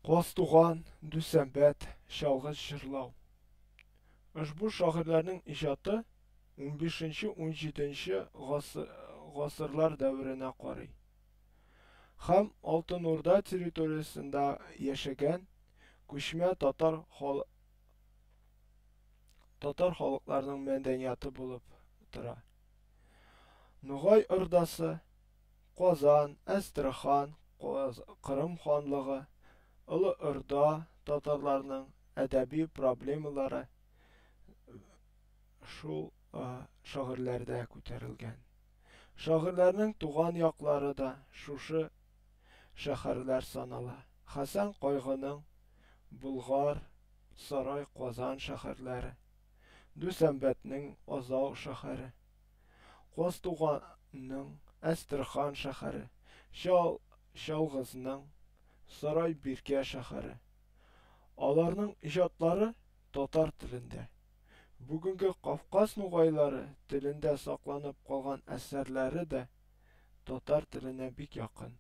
Казтуган, Дүсәмбәт, Чалгыз җырлау. Ошбу шагыйрьләрнең иҗаты унбишенче-унҗиденче гасырлар дәверенә карый һәм Алтын Урда территориясендә яшәгән күчмә татар татар халыкларының мәдәнияты булып тора. Ногай Ордасы, Казан, Әстерхан, Кырым ханлыгы, Олы Орда татарларының әдәби проблемалары шул шагыйрьләрдә күтәрелгән. Шагыйрьләрнең туган яклары да шушы шәһәрләр санала. Хәсән Кайгының Болгар, Сарай, Казан шәһәрләре, Дүсәмбәтнең Азау шәһәре, Казтуганның Әстерхан шәһәре, Чал Чалгызның Сарай Биркә шәһәре. Аларның иҗатлары татар телендә. Бүгенге Кавказ нугайлары телендә сакланып калган әсәрләре дә татар теленә бик якын.